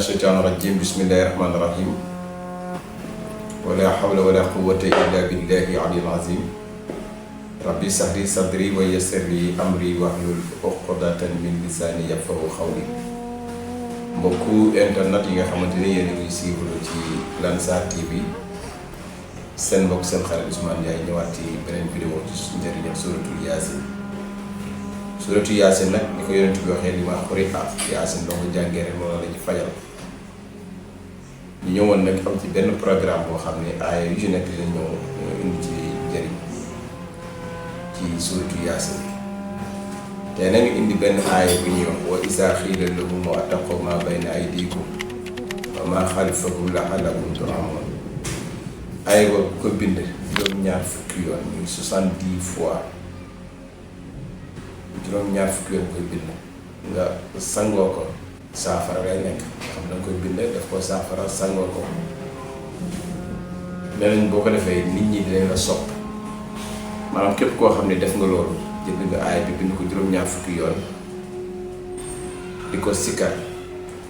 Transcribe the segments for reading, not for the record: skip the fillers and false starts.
الشيطان الرجيم بسم الله الرحمن الرحيم ولا حول ولا قوة إلا بالله العلي العظيم ربي اشرح لي صدري ويسر لي أمري واحلل عقدة من لساني يفقهوا قولي mbokku internet yi nga xamante ni yéen a ngi suivre ci Lansar TV seen mbokk seen xarit Ousmane Ndiaye ñëwaat ci beneen vidéo ci njëriñam suratul Yaasin nag ni ko yonent bi waxee li ma xuri Yaasin doo ko jàngee rek noonu la ci fajal ñu ñëwoon nag am ci benn programme boo xam ne aaya yu ci nekk dina ñëw indi ci njëriñ ci suratul Yaasin te na nga indi benn aaya bu ñuy wax wa izaa qiila lahum ittaqu maa bayna aydiikum wa maa xalfakum la'allakum turhamuun aaya boobu ko bind juróom-ñaar fukki yoon muy 70 fois juróom-ñaar fukki yoon koy bind nga sangoo ko saafara lay nekk nga xam da nga koy bind daf ko saafara sangoo ko nee nañ boo ko defee nit ñi dinañ la sopp maanaam képp koo xam ne def nga loolu jënd nga aay bi bind ko juróom-ñaar fukki yoon di ko sikkar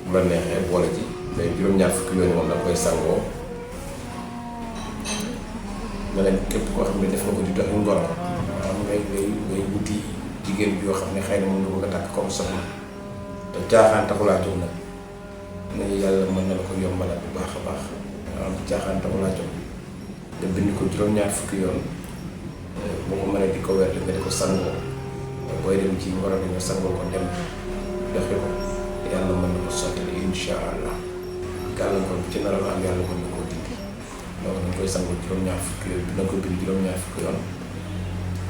bu la neexee boole ci mais juróom-ñaar fukki yoon moom da koy sangoo nga leen képp koo xam ne def nga ko di doxi ngoro maanaam ngay wuti jigéen bi yoo xam ne xëy na moom nga bëgg a takk comme soxna te caaxaan taxulaa jóg nag nañu yàlla mën na la ko yombalal bu baax a baax maanaam caaxaan taxulaa jóg nga bind ko juróom-ñaar fukki yoon boo ko mënee di ko weer nga di ko sangoo booy dem ci ngoro bi nga sangoo ko dem doxi ko yàlla mën na ko sottali insha allah gàllankoor bi ci naral am yàlla mën na koo dindi donc dañ koy sangoo juróom-ñaar fukki yoon dina ko bind juróom-ñaar fukki yoon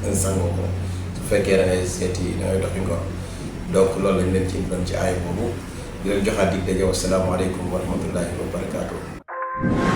nga sangoo ko su fekkee da ngay seeti da ngay doxi ngor donc loolu lañ leen ci doon ci aay boobu di leen joxaat dig daje wa salaamu aleykum wa rahmatullahi wa barakaatuh